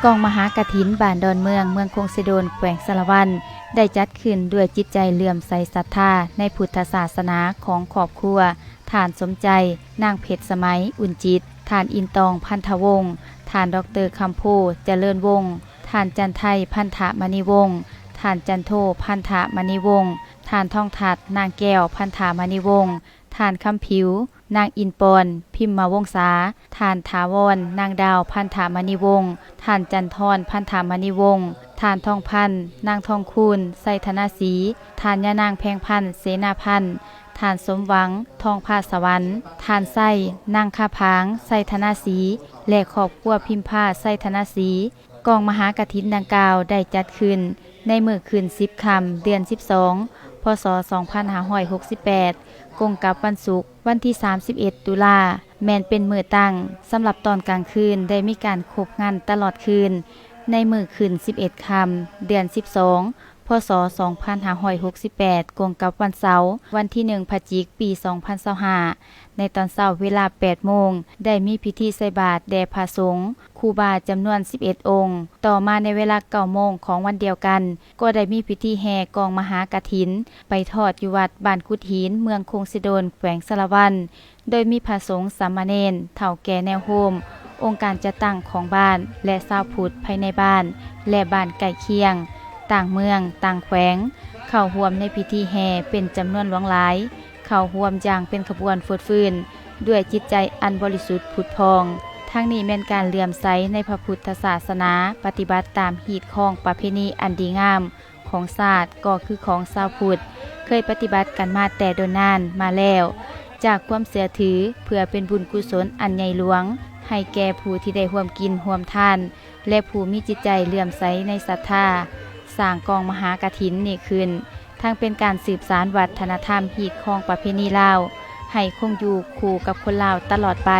ກອງມະຫາກະຖິນບ້ານດອນເມືອງ ເມືອງຄົງເຊໂດນ ແຂວງສາລະວັນ ໄດ້ຈັດຂຶ້ນດ້ວຍຈິດໃຈເຫຼື້ອມໃສສັດທາໃນພຸດທະສາສະໜາຂອງຄອບຄົວ ທ່ານສົມໃຈ ນາງເພັດສະໄໝ ອຸ່ນຈິດ, ທ່ານ ອິນຕອງ ພັນທະວົງ, ທ່ານ ດອກເຕີ ຄຳໂພ ຈະເລີນວົງ, ທ່ານ ຈັນໄທ ພັນທະມະນີວົງ, ທ່ານ ຈັນໂທ ພັນທະມະນີວົງ, ທ່ານ ທອງທັດ ນາງແກ້ວ ພັນທະມະນີວົງ, ທ່ານ ຄຳຜິວ ນາງ ອິນປອນ ພິມມະວົງສາ, ທ່ານ ຖາວອນ ນາງດາວ ພັນທະມະນີວົງ, ທ່ານ ຈັນທອນ ພັນທະມະນີວົງ, ທ່ານ ທອງພັນ ນາງທອງຄູນ ໄຊທະນາສີ, ທ່ານ ຍານາງ ແພງພັນ ເສນາພັນ, ທ່ານ ສົມຫວັງ ທອງພາສະຫວັນ, ທ່ານ ໄຊ ນາງຄາຜາງ ໄຊທະນາສີ ແລະ ຄອບຄົວພິມພາ ໄຊທະນາສີ. ກອງມະຫາກະຖິນດັ່ງກ່າວໄດ້ຈັດຂຶ້ນໃນມື້ຂຶ້ນສິບຄ່ຳ ເດືອນສິບສອງ ພ.ສ. ສອງພັນຫ້າຮ້ອຍຫົກສິບແປດ ກົງກັບວັນສຸກ ວັນທີສາມສິບເອັດ ຕຸລາ ແມ່ນເປັນມື້ຕັ້ງ. ສຳລັບຕອນກາງຄືນໄດ້ມີການຄົບງັນຕະຫຼອດຄືນ ໃນມື້ຂຶ້ນສິບເອັດຄ່ຳ ເດືອນສິບສອງ ພ.ສ. ສອງພັນຫ້າຮ້ອຍຫົກສິບແປດ ກົງກັບວັນເສົາ ວັນທີໜຶ່ງ ພະຈິກ ປີສອງພັນຊາວຫ້າ ໃນຕອນເຊົ້າເວລາແປດໂມງ ໄດ້ມີພິທີໃສ່ບາດແດ່ພະສົງ ຄູບາຈຳນວນສິບເອັດອົງ. ຕໍ່ມາໃນເວລາເກົ້າໂມງຂອງວັນດຽວກັນ ກໍໄດ້ມີພິທີແຫ່ກອງມະຫາກະຖິນ ໄປທອດຢູ່ວັດບ້ານກຸດຫີນ ເມືອງຄົງເຊໂດນ ແຂວງສາລະວັນ ໂດຍມີພະສົງ, ສາມະເນນ, ເຖົ້າແກ່ແນວໂຮມ, ອົງການຈັດຕັ້ງຂອງບ້ານ ແລະ ຊາວພຸດພາຍໃນບ້ານ ແລະ ບ້ານໃກ້ຄຽງ, ຕ່າງເມືອງ, ຕ່າງແຂວງ ເຂົ້າຮ່ວມໃນພິທີແຫ່ເປັນຈຳນວນຫຼວງຫຼາຍ, ເຂົ້າຮ່ວມຢ່າງເປັນຂະບວນຟົດຟື້ນ ດ້ວຍຈິດໃຈອັນບໍລິສຸດຜຸດຜ່ອງ. ທັງນີ້ແມ່ນການເຫຼື້ອມໃສໃນພະພຸດທະສາສະໜາ, ປະຕິບັດຕາມຮີດຄອງປະເພນີອັນດີງາມຂອງຊາດ ກໍຄືຂອງຊາວພຸດ ເຄີຍປະຕິບັດກັນມາແຕ່ດົນນານມາແລ້ວ ຈາກຄວາມເຊື່ອຖື ເພື່ອເປັນບຸນກຸສົນອັນໃຫຍ່ຫຼວງ ໃຫ້ແກ່ຜູ້ທີ່ໄດ້ຮ່ວມກິນຮ່ວມທານ ແລະ ຜູ້ມີຈິດໃຈເຫຼື້ອມໃສໃນສັດທາ ສ້າງກອງມະຫາກະຖິນນີ້ຂຶ້ນ ທັງເປັນການສືບສານວັດທະນະທຳຮີດຄອງປະເພນີລາວ ໃຫ້ຄົງຢູ່ຄູ່ກັບຄົນລາວຕະຫຼອດໄປ.